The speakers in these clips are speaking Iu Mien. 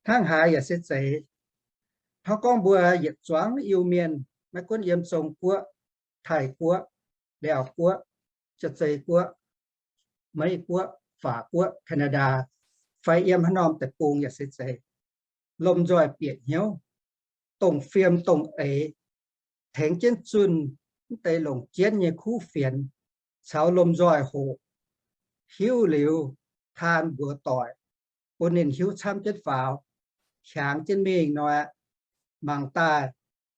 Hnangv haaix yaac se zeiz. Hnangv gorngv mbuo yietc zuangx Iu-Mienh, maiv gunv yiem Zong-Guoqv, Taiv-Guoqv, Laauv-Guoqv, Jaa-Zei-Guoqv, Meiv-Guoqv, Faac-Guoqv, Canada, fai yiem haaix norm deic-bung yaac se zeiz, lomh nzoih bieqc hnyouv, dongh fiem dongh eix, tengx jienv zunh mv deix longc jienv nyei kuv fienx caux lomh nzoih hoqc, hiuv liuz taan mbuox doic, bun ninh hiuv camv jienv faaux, hiaangx jienv mingh nor aqv. Mangc daaih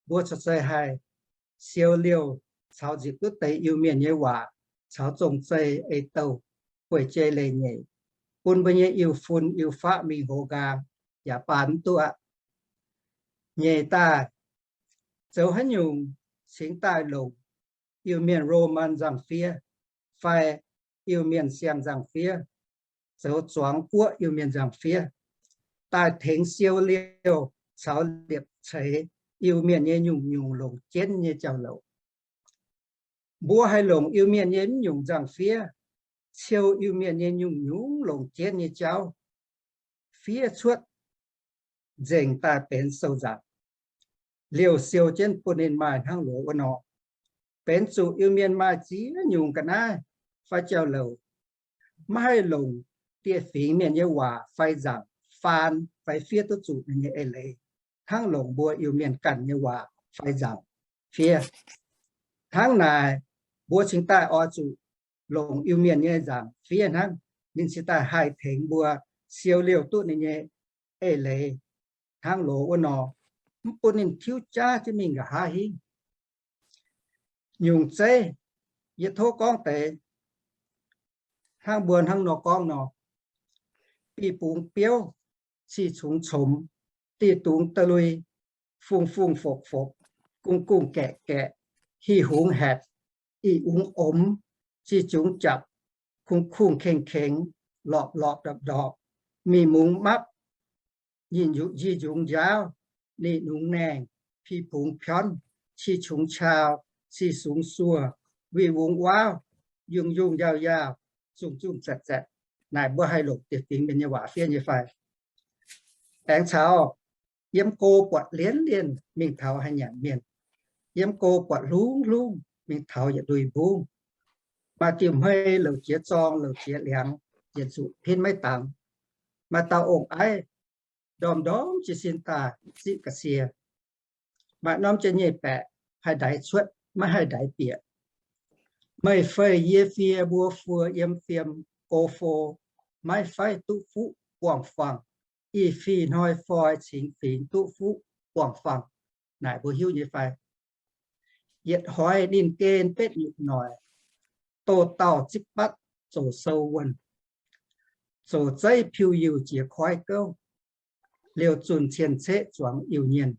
mbuo corc zei haih siou liouh caux nzipc duqv deix Iu-Mienh nyei waac caux zong-zei ei-douh, bueix jei leiz-nyeic, bun mbuo nyei iu-fun iu-faqv mingh hoz nqaang yaac baan mv duqv aqv. Nyeic daaih, zoux haaix nyungc cingx daaih longc Iu-Mienh Roman nzangc-fiev fai Iu-Mienh siang nzangc-fiev, zoux zuangx guoqv Iu-Mienh nzangc-fiev, daaih tengx siou liouh caux liepc ceix Iu-Mienh nyei nyungc-nyungc longc jienv nyei jauv-louc. Mbuo haih longc Iu-Mienh nyei mv nyungc nzangc-fiev, ciou Iu-Mienh nyei nyungc-nyungc longc jienv nyei jauv, fiev cuotv nzengc daaih benx sou nzangc, liouh siou jienv bun ninh maaih hnangv loz wuov nor. Benx zuqc Iu-Mienh maaih ziex nyungc ga'naaiv fai jauv-louc, maiv haih longc dieh fingx mienh nyei waac fai nzangc faan fai fiev duqv zuqc ninh nyei eix leiz hnangv longc mbuo Iu-Mienh ganh nyei waac fai nzangc fiev. Hnangv naaic, mbuo cingx daaih oix zuqc longc Iu-Mienh nyei nzangc fiev hnangv, ninh cingx daaih haih tengx mbuo siou liouh duqv ninh nyei eix leiz hnangv loz wuov nor, mv bun ninh tiuv jaav jienv mingh nqa'haav hingv. Nyungc zeiv, yie tov gorngv deix hnangv mbuo hnangv nor gorngv nor, bih bungx biouv, cih cungx comx, diuh dungz da'lui, fungx fungx fopv fopv, gungx gungx gaeqv gaeqv, hih hungx haetc, ih ungx omx, cih cungx japc, kungx kungx kengx kengx, lorpc lorpc ndorpc ndorpc, mih mungz mapv, nyic njungx njaauv, ninh nungx naengh, pih pungx piornv, cih cungx qau, cih sungx suoh, wih wungx wuauv, yungh yungh yaauh yaauh, zungh zungh zatc zatc. Naaic mbuo haih longc dieh fingx mienh nyei waac fiev nyei fai? Aengx caux yiem go buatc lienz lienh mingh taux haaix nyanc mienh, yiem go buatc hlungv hlungv mingh taux yietc lui mbungv, maaih diuh hmei louc jiex zorng louc jiex liangx, yietc zuqc hnangv maiv dangx. Maaih dauh ong-aiv ndorm ndorm jiez sin daaih ziqv ga'sie. Maaih norm jiex nyeic baeqc haih ndaix cuotv, maiv haih ndaix bieqc. Meih fei yie fie mbuo fuo yiem fiem go fo, maiv fai duqv fuqv buangh fangh, ih fih hnoi foi cingx fingx duqv fuqv buangh fangh. Naaic mbuo hiuv nyei fai? Yietc hoiz ninh gen betv nyutc noic, doh dauh zipv batv zoux sou wuonh, zoux zeiv piu yiuh jiex koiv gouv, liouh zunh cien-ceqv zuangx Iu-Mienh.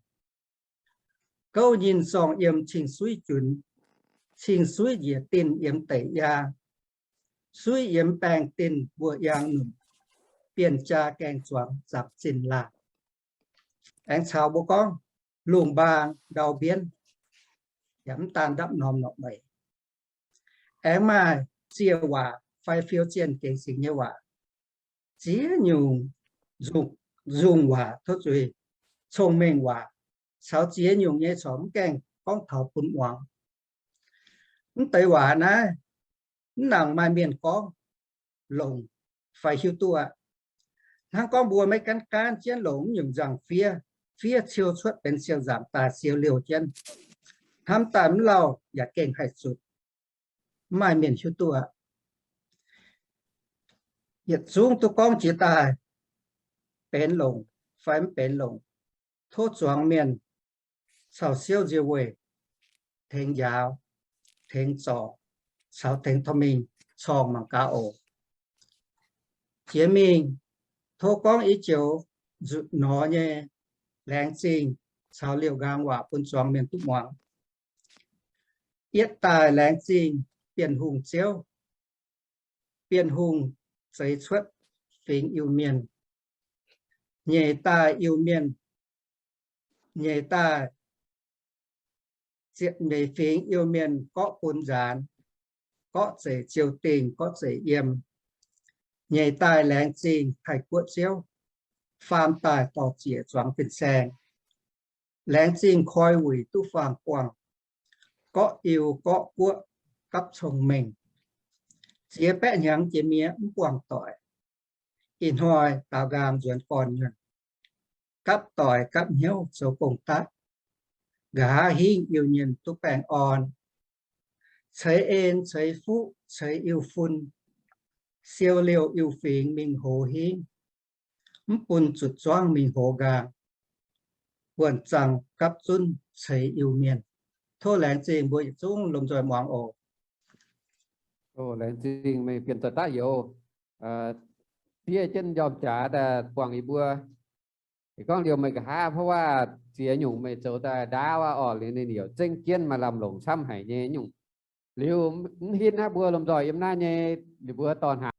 Gouv nyinh sorng yiem cing-suiv junx, cing-suiv njiec dinh yiem deic yaang, suiv yiem baengh dinh mbuo yaang nunc, bienh jaa gaengh zuangx zaangc zinh laangh. Aengx caux mbuo gorngv lungh mbaang ndau mbienv, yaac mv daan ndapv norm norqc meix. Aengx maaih ziex waac fai fiou zienh gengx singx nyei waac, ziex nyungc nzungh waac tov zuiz, cong-mengh waac, caux ziex nyungc nyei corc mv gaengh gorngv taux bun muangx. Mv deix waac naaiv mv nangc maaih mienh gorngv longc fai hiuv duqv aqv. Hnangv gorngv mbuo maiv gaanv gaanv jienv longc mv nyungc nzangc-fiev, fiev ciou cuotv benx siou-nzangc daaih siou liouh jienv, hnamv daaih mv lauh yaac gengh haih zutc, mv maaih mienh hiuv duqv aqv. Yietc zungv duqv gorngv jiex daaih benx longc fai mv benx longc, tov zuangx mienh caux siouv nzie weih, tengx njaaux, tengx zorc, caux tengx dorh mingh corng mangc gaax oc. Jiex mingh, tov gorngv i joux nzutc nor nyei laengz zingh caux liouh nqaang waac bun zuangx mienh duqv muangx. Yietv daaih laengz zingh Bienh Hungh Ziouv. Bienh Hungh zeix cuotv fingx Iu-Mienh. Nyeic daaih Iu-Mienh, nyeic daaih ziepc nyeic fingx Iu-Mienh gorqv bun nzaanx, gorqv zeic ziou dingh, gorqv zeic yiem. Nyeic daaih laengz zingh Taiv-Guoqv Ziouv. faam daaih dorh ziec zuangx fin-saeng. Laengz zingh koi wuic duqv faang-buangh, gorqv-iu gorqv-guoqv gapv cong-mengh, ziex baeqv hnyangx jiex miev mv buangh doic. Ih hnoi daaux nqaang nzuonx gorn-nyuonh, gapv doic gapv hnyouv zoux gong-daqv, nqa'haav hingv Iu-Mienh duqv baengh orn. Ceix en ceix fuqv ceix Iu-Fun, siou liouh Iu-Fingx mingh hoz hingv, mv bun zutc zuangv mingh hoz nqaang, buonv-zaangc gapv zunv ceix Iu-Mienh. Tov laengz zingh mbuo yietc zungv lomh nzoih muangx oc. Laengz zingh meih bienh doic daqv youz, diev jienv njormh jaax daaih buangh yie mbuo. Gorngv liouh meih nqa'haav เพราะว่า ziex nyungc meih zoux daaih ndaauv aqv orqc, liuz ninh yaac zengv jienv maaih lamh longc camv haic nyei nyungc. Liuz mv hitv naaiv mbuo lomh nzoih yiem naaiv nyei, ninh mbuo dorh hnangv